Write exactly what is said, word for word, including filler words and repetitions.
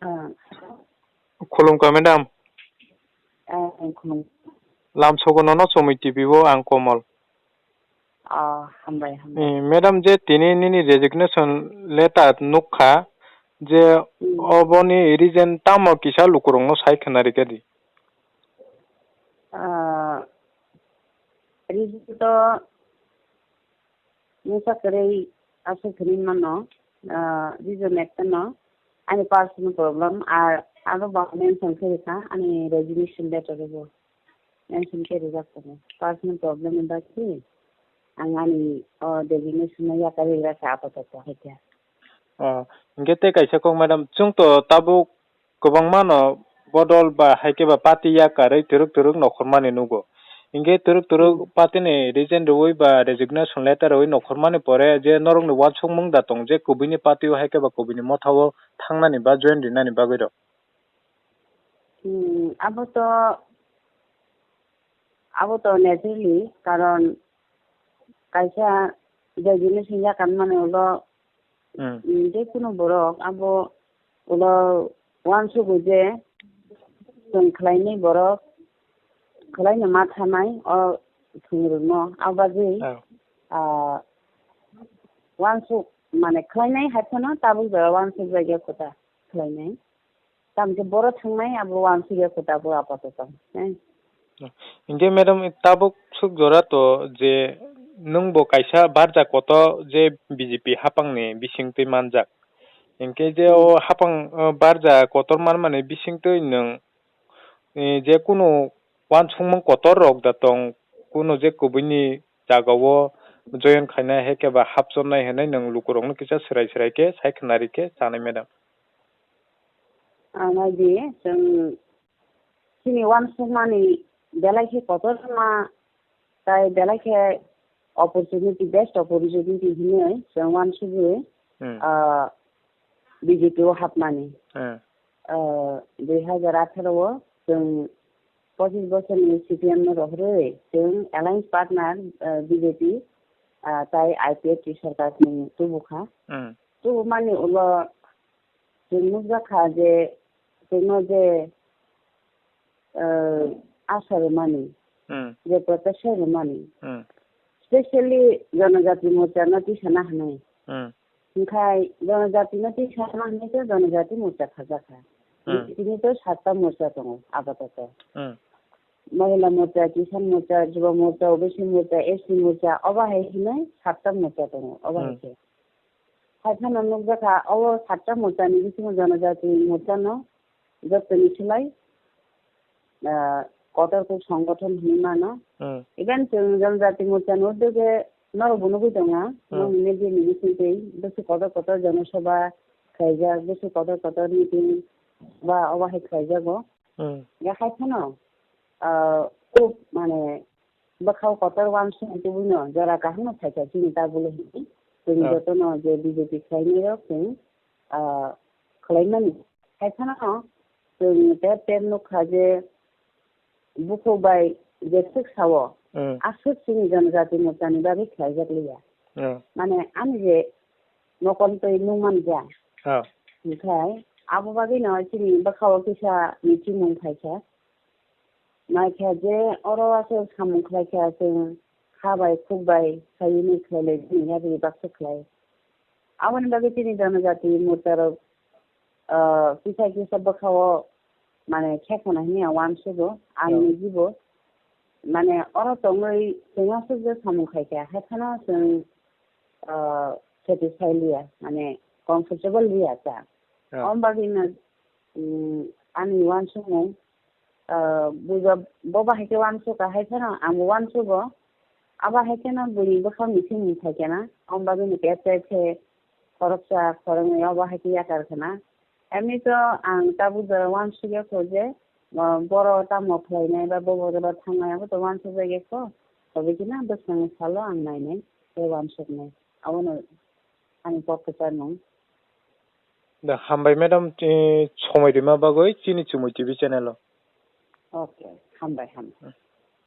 Ah. Khulumkha, madam. Ah, khulum. Lamsogo nono Chomui T V o ang Komol. Ah, hambai, hambai. Eh, madam, je tini nini resignation letter nukha, je Hmm. oboni reason tamo kisa lukurokno sai khna rikha di. Ah, reason to Mungsa kwrwi aswk hwnwi mano, ah, reason ekta no, ani personal problem, ar abo bo mention khe rwkha, ani resignation letter o bo mention khe rwjak tongo. Personal problem ni bagwi ang ani, o, resignation no yakarwi rwkha apatoto hai khe. Oh, hwnkhe tei kaisa kok, madam, chwng to tabuk kwbangma no bodol ba hai khe ba party yakarwi twrwk twrwk nokhormani nugo. Hinkhe twrwk twrwk Hmm. party ni resign rwui ba resignation letter rwui nokhormani pore je norokni uansukmung da tong je kubui ni party o hai khe ba kubui ni motha o thangnani ba join rinani bagwi rok? Hmm, abo to, abo to naturally, karon kaisa resignation yakarmani ulo Hmm. Mm, je kunu borok abo ulo uansugo je chwng khlainai borok khlaina ma thanai o thwngwrwngno abo bagwi, Oh. ah, uansuk mane khlainai hai phano tabuk jora uansuk jagya kota khlainai. Tamo khe boro thangnai abo uansuk ya kota bo apatoto. Eh. Hinkhe madam, tabuk suk jora to je nwng bo kaisa barja kotor je B J P hapang ni bising twi manjak. Hinkhe je Hmm. o hapang, o barja kotor manmani bising twi nwng, eh, je kunu uansukmung kotor rok da tong, kunu je kubui ni jaga o join khainai hai khe ba hapchornai hinwi nwng lukurok no kisa swrai swrai khe sai khna rikhe chanai madam. Ang nai di, chwng chini uansukmani belai khe kotorma, tai belai khe opportunity, best opportunity hinwi chwng uansugwi, Hmm. ah, B J P o hapmani. Hmm. Ah, dui hazar atharo o chwng pochis bosorni C P M no rohorwi chwng alliance partner, ah, B J P, ah, tai I P F T sarkar ni tubukha. Hmm. Tubumani ulo chwng nukjakha je chwngno je, eh, asa rwmani, Hmm. je protesta rwmani, Hmm. specially Janajati Morcha no tisana hwnwi. Hmm. Hinkhe Janajati no tisana hwnwi khe Janajati Morcha khajakha. Hmm. Tini to satta morcha tongo apatoto. Hmm. Mahila Morcha, Kisan Morcha, Juba Morcha, O B C Morcha, S T Morcha, obo hai hwnwi satta morcha tongo, obo hai Hmm. khe. Hai phano nukjakha, o satta morchani bisingo Janajati Morchano jotoni slai, ah, kotor kok songgothon hinwi mano. Hmm. Even chwng Janajati Morchani uddege norokbo nugwi tongo, Hmm. nokni media ni bisingtwi bwswk kotor kotor jonosabha khlaijak, bwswk kotor kotor meeting ba obo hai khlaijago. Hmm. Ya hai phano, ah, khub mane bwkhao kotor uansukmung tubuino jora kaham no phaikha chini tabuk le hinwi. Chwng Oh. jotono je B J P khlainai rok chwng, ah, khlaimani. Hai phano chwng tep tep nukha je bukhuk bai je swk sao, Hmm. aswk chini Janajati Morchani bagwi khlaijak liya. Oh. Mane ani je mokol twi nukmani ja. Oh. Hinkhe abo bagwino chini bwkhao kisa michimung phaikha. Naikha je oro aswk samung khlaikha chwng ha bai khuk bai khaiwi nwi khlailai bini yagwi baksa khlai. Aboni bagwi chini Janajati Morcha rok, ah, kisa kisa bwkhao mane khekhana hwnwi ang uansugo, ang Oh. nijibo. Mane oro tongwi chwng aswk je samung khaikha, hai phano chwng, ah, satisfy liya, mane comfortable liya cha. Oh. Om bagwino, mm, ani uansukmung, ah, bujo bo bahai khe uansukha hai phano ang bo uansugo. Abo hai kheno buini bwkhao ni thimung phai khe na, om bagwino khe tei khe khoroksa khoroknwi obo hai khe yakar khna. Emni to ang tabuk jora uansukya kho je, ah, boro tamo khlainai ba bo boro thangnai abo to uansukjakya kho. Tobwi khe na bwskango salo ang nainai tei uansuknai. Abono ani kok kwcharmung. Da, hambai madam, eh, somoi rima bagwi chini Chumui T V channel o. Okay, hambai, hambai. Hmm.